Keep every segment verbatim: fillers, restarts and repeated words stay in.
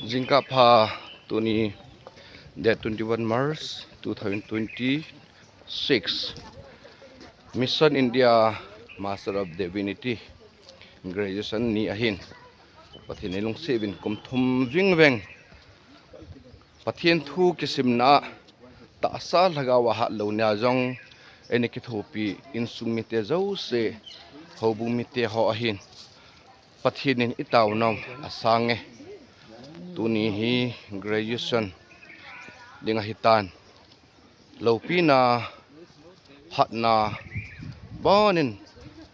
Jingkapha, tuni date twenty-one March two thousand twenty-six, Mission India Master of Divinity graduation ni ahin, Pathian in lungsitvin kum thum vingveng Pathian thu kisimna tahsa lhagao a hatlou ni a zong, eini kithupi insung mite zosia, houbung mite haw ahin, Pathian in i tao nau a sang e. Tuni hi graduation ding ahi tan. Loupina, phatna, banin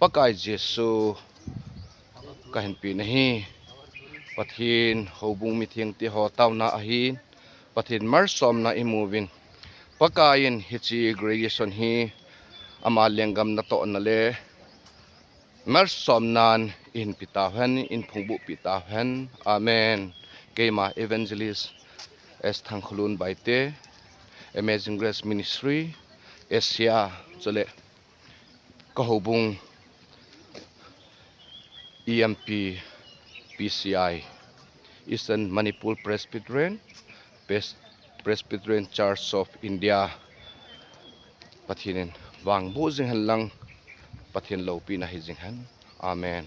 Pakai Jesu ka hinpi na hi. Pathian houbung mithengte haw taona ahin, Pathian malsomna i mu vin. Pakai in hichi graduation hi ama lenggam natohna le malsomna'n i hinpi ta hen, i phungbuhpi ta hen. Amen. Keima Evangelist S Thangkhulun Baite, Amazing Grace Ministry Asia, chule ka houbung E M P P C I, Eastern Manipur Presbyterian, Pres-, Presbyterian Church of India. Pathian in vangbuh zing hen lang, Pathian loupina hi zing hen. Amen.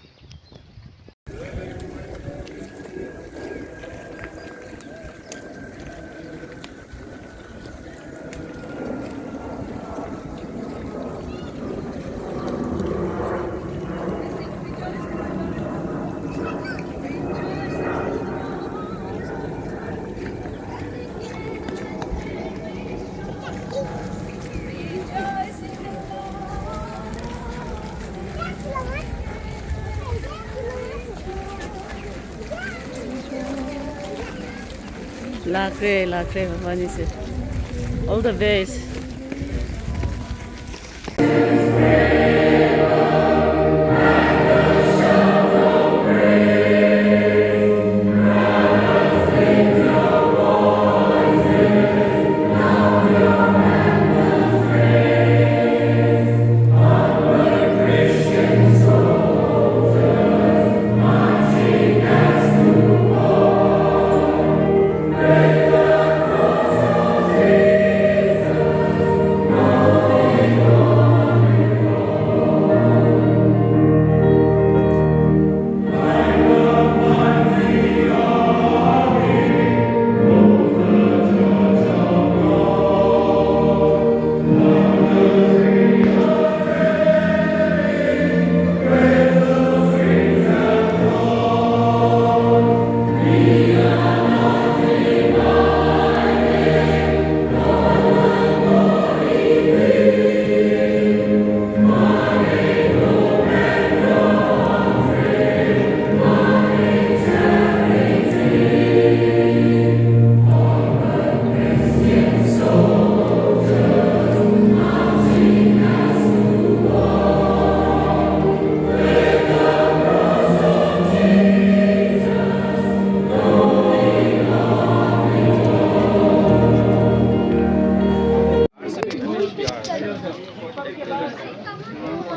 Lakre, lakre, mama ni se. All the best.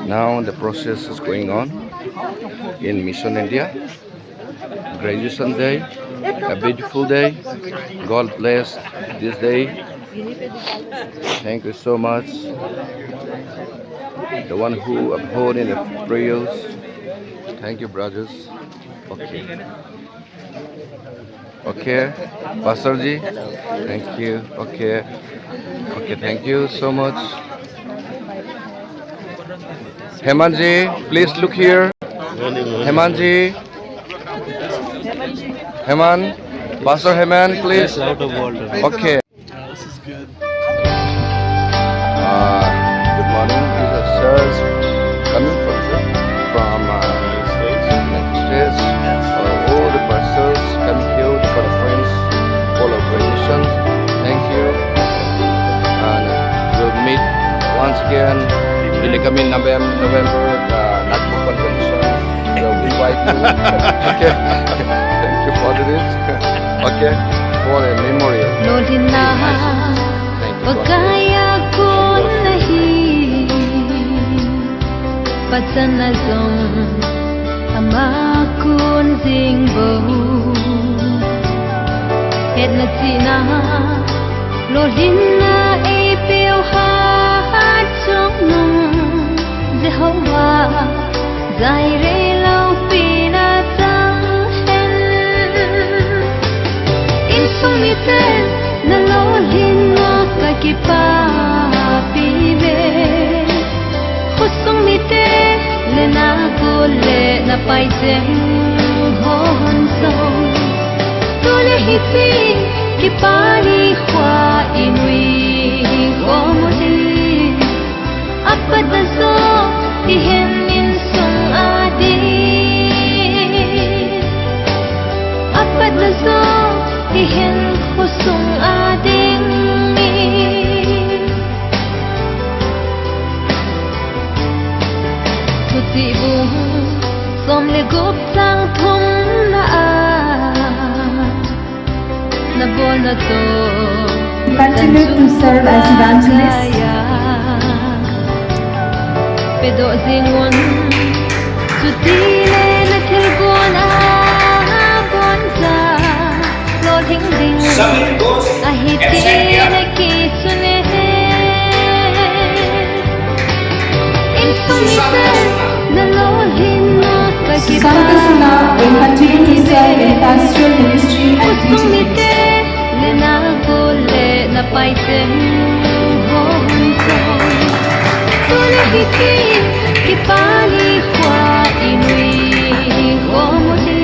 Now the process is going on in Mission India. Graduation day, a beautiful day. God bless this day. Thank you so much. The one who upholding the prayers. Thank you, brothers. Okay. Okay, Pastor ji. Thank you. Okay. Okay, thank you so much. Heman ji, please look here. Heman ji. Heman. Pastor Heman, please. Yes, out of world. Okay. This is good. Uh, good morning. This is Serge coming from, from, uh, United States. Uh, all the pastors coming here, the conference, follow traditions. Thank you. And we'll meet once again in the coming Novem-, November, the Nagpur convention. They'll invite you. Okay. Thank you for this. Okay. For a memorial. Thank you. God bless. Na chihna, lolhinna ei peuh ha chong nung, Jehova Jaire loupina chang hen. Insung mite na lolhinna ka kipapi ve. Khosung mite leh na gol leh na paijeng hon song. Tule hiti kipa ni khua i nui gua mo hi. Apat na zo i hin insung ading. Apat na zo i hin khosung ading. Thuti bung som leh gup chang thumna ah na bolna toh. Continue to serve as evangelist. Pedoh zing un, chuti leh na thil guan a bon za. Lolhing ding ahi ti na kisun e. Insung mite na lolhinna ka kipapi ve. Susana Suna will continue to serve in pastoral ministry and teaching ministry. Leh na gol leh na paijeng hon song. Tule hiti kipa ni khua i nui gua mo hi.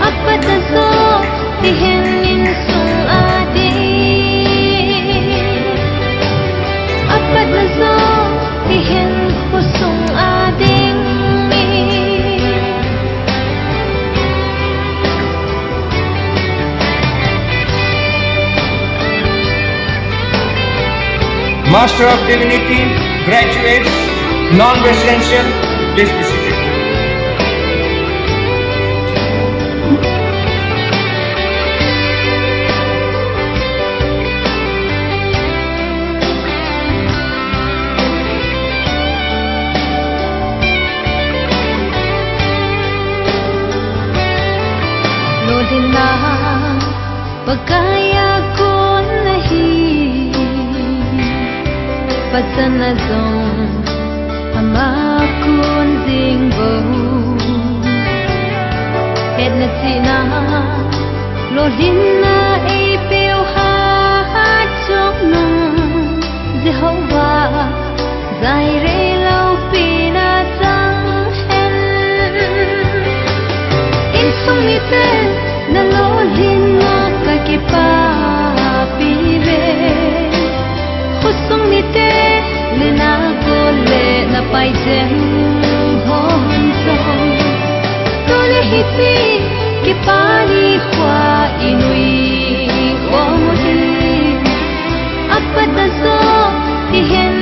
Apat na zo i hin insung ading. Apat na zo i hin khosung ading. Master of Divinity, graduates, non-residential, please be seated. Lolhinna Pakai a kon ahi, pachana zong ama kon zing bou. Hetna chihna, lolhinna ei peuh ha chong nung, Jehova Jaire loupina chang hen. Insung mite na lolhinna ka kipapi ve. Khosung mite leh na gol leh na paijeng hon song. Tule hiti kipa ni khua i nui gua mo hi. Apat na zo i hin